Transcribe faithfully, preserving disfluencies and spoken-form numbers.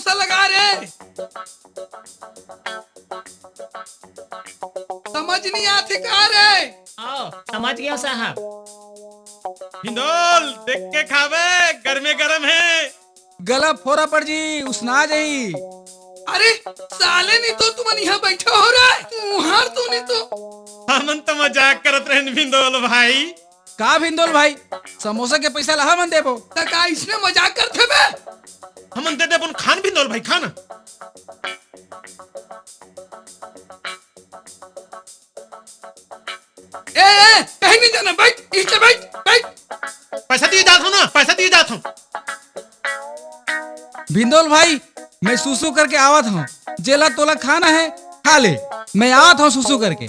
समोसा लगा रे। समझ नहीं आथे का रे? आओ, समझ गया साहब। भिंदोल, देख के खावे, गरमे गरम हे। गला फोरा पड़ जी, उसना जाही। अरे साले, नहीं तो तुमन यहाँ बैठा हो रे, तुहार तो नहीं तो। हमन तो मजाक करत रहेन भिंदोल भाई। का भिंदोल भाई, समोसा के पैसा ला हमन देबो। त का इसने मजाक करथे बे? हमन दे देबो, खान भिंदोल भाई, खान। ए, ए, कहीं नहीं जाना, बैठ, इस पे बैठ, बैठ। पैसा दिए जात हूँ ना, पैसा दिए जात हूँ। भिंदोल भाई, मैं सुसु करके आवत हूँ, जेला तोला खाना है, खा ले, मैं आवत हूँ सुसु करके।